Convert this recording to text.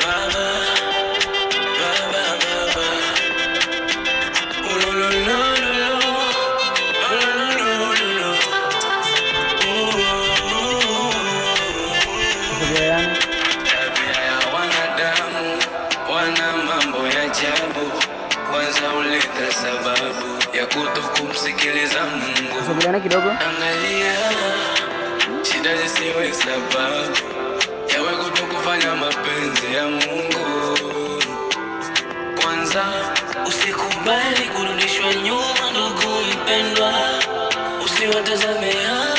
Baba, baba, baba. Ulolololo, ulolololo. Tusogeleane. Tabia ya wanadamu, wana mambo ya ajabu. Kwanza huleta sababu ya kutokumsikiliza Mungu. Tusogeleane kidogo. Angalia, shida zisiwe sababu yawe kutokufanya mapenzi ya Mungu. Kwanza usikubali kurudishwa nyuma, ndugu mpendwa, usiwatazame hao